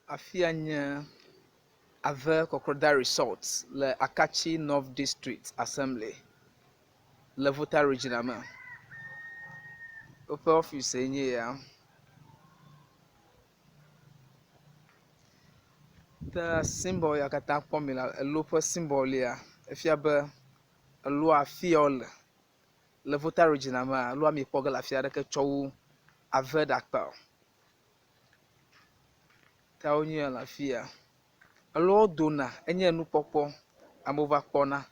Afi ya nye Ave Kɔkrɔda Resort le Akatsi North District Assembly le Volta Region me. Woƒe ɔfisie nye ya. Ke simbɔl ya katã kpɔm miele elo ƒe simbɔl ya efia be eloa afi ya wole le Volta Region mea eloa miekpɔ ge le afi aɖeke tsɔ wu ave ɖakpa o. Ta wonye ya le afi ya. Elowo dona enye nukpɔkpɔ amewo va kpɔna.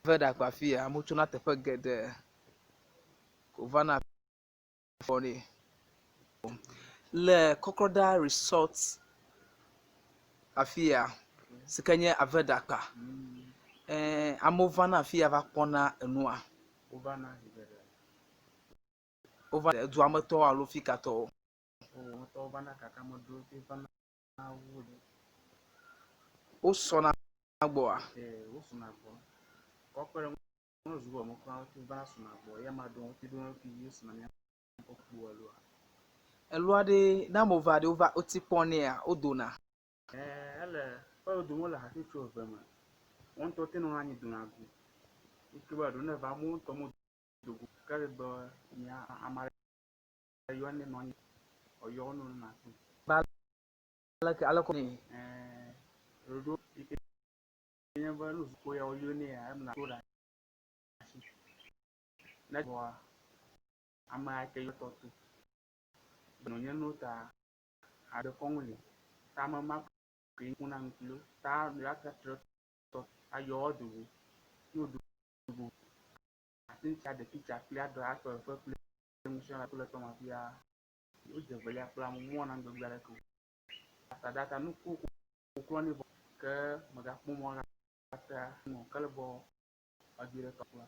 Ave ɖakpa afi ya amewo tsona teƒe geɖe wovana kpɔnɛ. Le Kɔkrɔda Resort afi ya si ke nye ave ɖakpa e amewo vana afi ya va kpɔna enua. Wovana zi geɖe. Wova edua me tɔwo alo fi ka tɔwo. Wo ŋutɔwo vana gake ame ɖewo te vana wu ɖe. Wosɔna gbɔa? Ee, wosɔna gbɔ. Kɔ kpe ɖe eŋu zu me kura wote vana sɔna gbɔ ye ame aɖewo wote ɖo woɖokui dzi wosɔna mía gbɔ kpo eloa. Eloa ɖe ne amewo va ɖe wova woti kpɔnɛa wodona. Ɛɛ ele ƒe dome wole hatsotso eve me. Wo ŋutɔ te nɔna anyi dona go. Yi ke be ɖewo ne va amewo ŋutɔ medo go ke ele be mía ame aɖe yɔ ne nɔ anyi ɔyɔ wo ne nɔ afi. Aleke aleke nɛ? Ɛɛ ɖoɖo yi ke nye be nu ko ya woyɔ nɛ ya emla to ɖe asi. Ne vɔa ame yi ke yɔ tɔ to. Nɔ nye no ta aɖe kɔŋ li. Ta ame ma ke kuna ŋkulo ta ya tre tɔ ayɔ wo do go. Ne wodo go ate ŋu aɖe picture kple aɖe aƒe fefe kple ŋusẽ le tɔ ma fia. Wodze velia kple amewo mewɔna nu gbegblẽ aɖeke o. Asaɖa ta nu ko koklɔ nɛ vɔ ke megakpɔ mɔ agate ŋu o ke le bɔ edzo ɖe tɔkplɔa.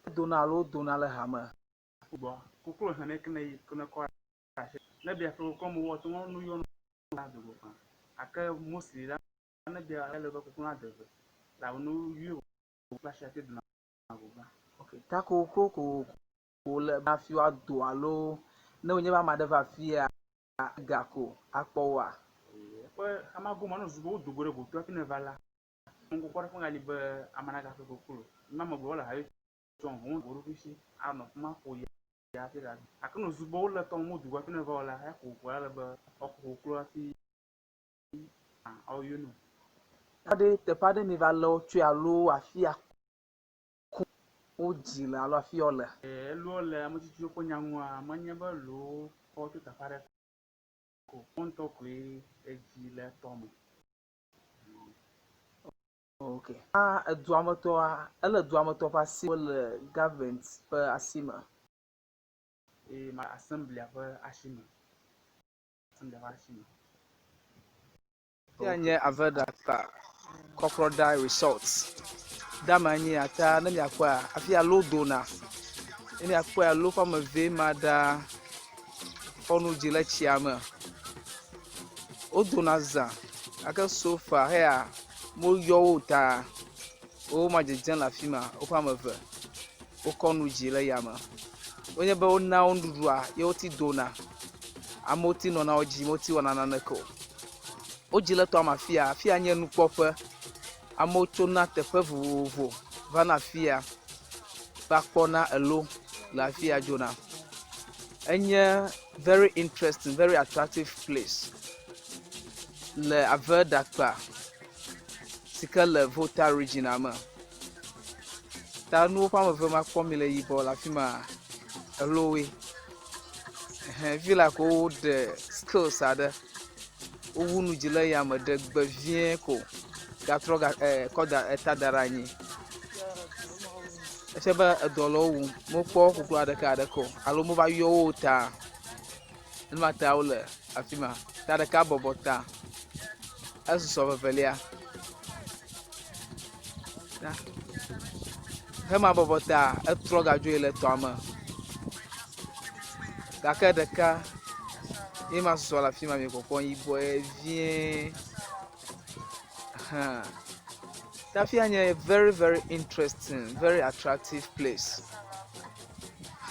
Edona alo wodona le hame. Gbɔ koklo hɛnɛ ke ne yi ke ne kɔ asi. Ne bia ƒe koklo me wɔ te ŋu nu yɔ nu do go fã. Ake mostly la ne bia ele be koklo na de ve. La nu yɔ kple asi ate dona go gbã. Okay. Ta koklo ko ko le hafi woado alo ne wònye be ame aɖe va afia ga ko akpɔ woa? Eƒe xama gome ne zu be wodo go ɖe goto hafi ne va la, ŋkukɔ ɖe ƒe gali be ame nagaƒle koklo. Nyema megblɔ wole hayo tsɔ ʋu wo ɖokui si anɔ afi ma ƒo ya hafi la. Gake ne zu be wole tɔ me wodo go hafi ne va o la, eya kokoko la le be woaxɔ koklo hafi awoyɔ no. Aɖe teƒe aɖe mi va lé wo tsoe alo afia ko wodzi le alo afi wole. Eloa le ame tsitsiwo ƒe nya ŋua, menye be lowo kɔ tso teƒe aɖe ko. Wo ŋutɔ koe edzi le tɔ me. Okay. Ah, edua me tɔa, ele dua me tɔ ƒe asi le government ƒe asi me. Eye ma assembly ƒe asi me. Assembly ƒe asi me. Ya nye Avedakpa Kɔkrɔda Resort. Dama nye ya ta ne miakpɔa afi ya lo dona. Ne miakpɔa lo ƒe ame evee ma ɖa kɔ nu dzi le tsia me. Wodona zã gake so far heya moyɔ wo o ta woma dzedzem le afi ma woƒe ame eve. Wokɔ nu dzi le yame. Wonye be wona wo nuɖuɖua ye woti dona. Amewo ti nɔna wo dzi woti wɔna naneke o. Wodzi le tɔa me afi ya. Afi ya nye nukpɔƒe. Amewo tsona teƒe vovovo vana afi ya va kpɔna elo le afi ya dzona. Enye very interesting, very attractive place le Avedakpa si ke le Volta Region me. Ta nuwo ƒe ame eve ma kpɔm mi le yibɔ le afi ma elowoe. Ɛhɛ fi la ko woɖe skills aɖe. Wowu nu dzi le yame ɖe gbe vie ko gatrɔ ga e kɔ da eta da ɖe anyi. Efia be edɔ le wo wum. Mekpɔ koklo aɖeke aɖeke o alo meva yɔ wo o ta enuma ta wole afi ma. Ta ɖeka bɔbɔ ta esusɔ vevelia. Hema bɔbɔ ta etrɔ gadzo yi le tɔa me gake ɖeka ye ma susɔ le afi ma mi kpɔkpɔm yibɔe vie hã. Tafia nye very very interesting, very attractive place.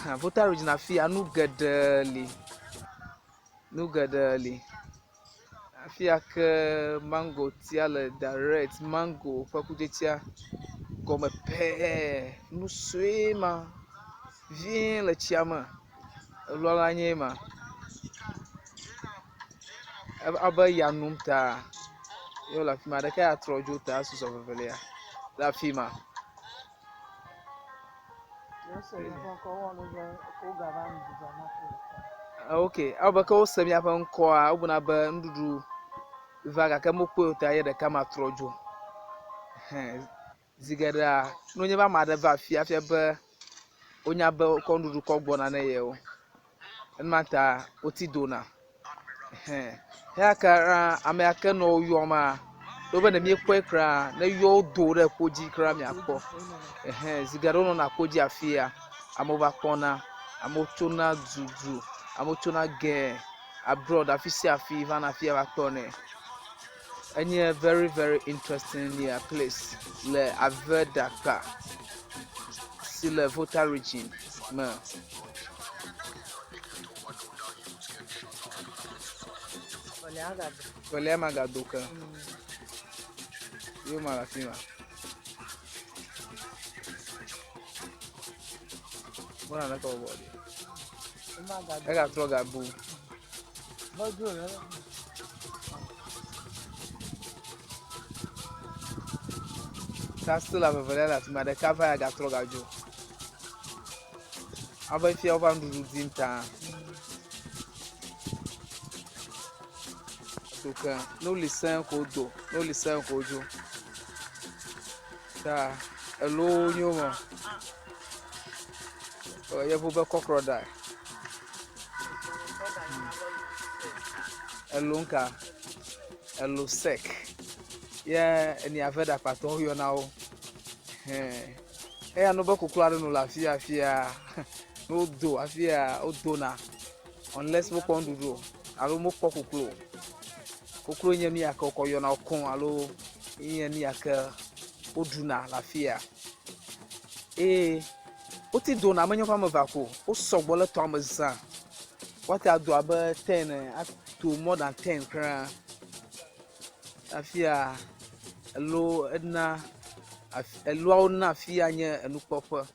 Hã Volta Region afia nu geɖe li. Nu geɖe li. Afi ya ke mangotia le direct mango ƒe kutsetsea gɔme pɛɛ. Nu sue ma vie le tsia me. Elɔ la nye ma. Ebe ya num ta ye wole afi ma. Ɖeka ya trɔ dzo ta esusɔ vevelia le afi ma. Ok, ewɔ abe ke wose míaƒe ŋkɔa, wobuna be nuɖuɖu va gake mekpɔe o ta ye ɖeka ma trɔ dzo. Hɛ zi geɖea ne wonye be ame aɖe va afia efia be wonya be wokɔ nuɖuɖu kɔ gbɔna ne yewo. Ema ta woti dona. Hɛ eya ke ame ya ke nɔ wo yɔma wobe ne míekpɔe kura ne yɔ wo do ɖe kpodzi kura miakpɔ. Ehɛ zi geɖe wonɔna kpodzi afia amewo va kpɔna, amewo tsona dudu, amewo tsona ge abroad afi sia afi vana afia va kpɔnɛ. Enye very very interesting yeah place le Avedakpa si le Volta region me. Velia magado ke. Ye ma le afi ma. Mɔna ne kɔ bɔ ɖi. Egatrɔ gabu. Ta still ame velia le afi ma. Ɖeka va ya gatrɔ gadzo. Abe fia wova nuɖuɖu dim ta. Do ke ne woli sẽ ko wodo, ne woli sẽ ko wodzo. Ta elo nyo mɔ. Yevu be crocodile. Elo ŋka? Elo sek. Ye enia ve ɖakpatɔwo yɔna wo. Hɛn. Eya no be koklo aɖe no le afia afia. Ne wodo afia wodona unless wokpɔ nuɖuɖu o alo mekpɔ koklo o. Koklo nye nu ya ke wokɔ yɔna wo koŋ alo nye nu ya ke woɖuna le afia. Eye woti dona menye woƒe ame evea ko o. Wosɔ gbɔ le tɔa me zã. Woate ado abe ten ene ato more than ten kura. Afia elo ena eloawo na afia nye enukpɔƒe.